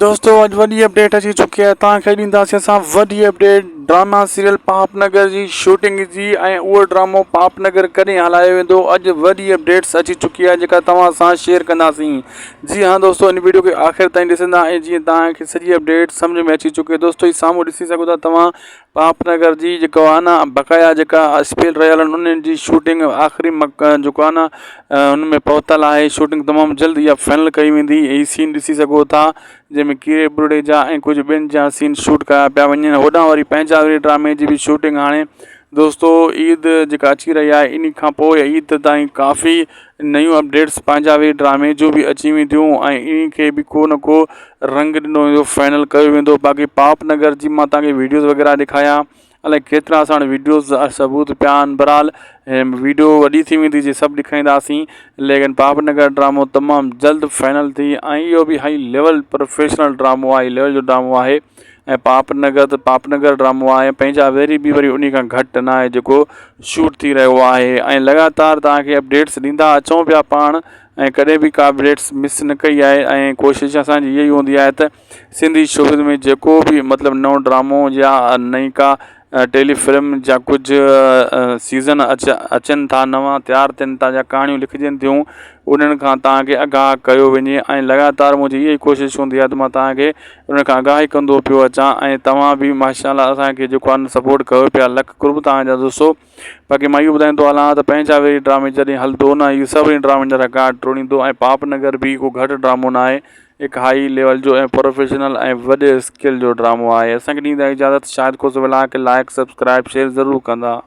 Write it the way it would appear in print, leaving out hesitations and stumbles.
دوستو اڄ وڏي اپڊيٽ اچي چڪي آهي توهان کي ڏينداسين اسان وڏي اپڊيٽ ڊراما سيريل پاپ نگر جي شوٽنگ جي ۽ اهو ڊرامو پاپ نگر ڪڏهن هلايو ويندو اڄ وڏي اپڊيٽس اچي چڪي آهي جيڪا توهان سان شيئر ڪنداسين جي ها دوستو ان ويڊيو کي آخر تائين ڏسندا ۽ جيئن توهان کي سڄي اپڊيٽ سمجھ ۾ اچي چڪي دوستو هي سامهون ڏسي سگهو ٿا توهان پاپ نگر جي جيڪو آهي نه بقايا جيڪا اسپيل رهيل آهن انهن جي شوٽنگ آخري مڪ جيڪو آهي نه ان ۾ پهتل آهي شوٽنگ تمام جلد اها فائنل ڪئي ويندي هي سين ڏسي سگهو ٿا جنهن ۾ ڪيري ٻرڙي جا ۽ ڪجهه ٻين جا سين شوٽ ڪيا پيا وڃن هوڏانهن وري پنهنجا وري ڊرامي جي به شوٽنگ هاڻي دوستو عيد جيڪا اچي رهي آهي ان کان پوء عيد تائين ڪافي نيون اپڊيٽس پنهنجا وري ڊرامي جون به اچي وينديون ۽ ان کي به ڪو نه ڪو رنگ ڏنو ويندو فائنل ڪيو ويندو باقي پاپ نگر جي مان تهانکي ويڊيوز وغيره ڏيکايا الائي ڪيترا اسان وٽ ويڊيوز ثبوت پيا آهن بهرحال ويڊيو وڏي ٿي ويندي جي سڀ ڏيکارينداسين ليڪن پاپ نگر ڊرامو تمام جلد فائنل ٿي ۽ اهو به هائي ليول پروفيشنل ڊرامو آهي ليول جو ڊرامو آهي ۽ پاپ نگر ته پاپ نگر ڊرامو آهي پنهنجا ويري به وري انهي کان گهٽ نه آهي جيڪو شوٽ ٿي رهيو آهي ۽ لڳاتار توهان کي اپڊيٽس ڏيندا اچون پيا پاڻ ۽ ڪڏهن به ڪا اپڊيٽس مس نه ڪئي آهي ۽ ڪوشش اسان جي اها ئي هوندي آهي ته سنڌي شوبز ۾ جيڪو به مطلب نئون ڊرامو يا نئين ڪا ٽيلي فلم جا ڪجهه سيزن اچ اچن ٿا نوان تيار ٿين ٿا يا ڪهاڻيون لکجن ٿيون انهن کان توهان کي آگاهه ڪيو وڃي ۽ لڳاتار منهنجي اها ئي ڪوشش هوندي آهي ته مان توهان کي ان کان آگاهه ئي ڪندو پيو اچان ۽ توهان به ماشاء الله اسان کي جيڪو آهي سپورٽ ڪيو پيا لک قرب توهان جا دوستو باقي مان اهو ٻڌائيندو هلان ته پنهنجا ويري ڊرامي جڏهن هلندو نه اهو سڀني ڊرامن جا رڪارڊ ٽوڙيندو ۽ پاپ نگر به ڪو گهٽ ڊرامو نه آهي هڪ هائي ليول جو ۽ پروفيشنل ۽ وڏي اسڪيل جو ڊرامو آهي اسان کي ڏيندا اجازت شاهد کوسو ولاگ کي لائڪ سبسڪرائب شيئر ضرور ڪندا.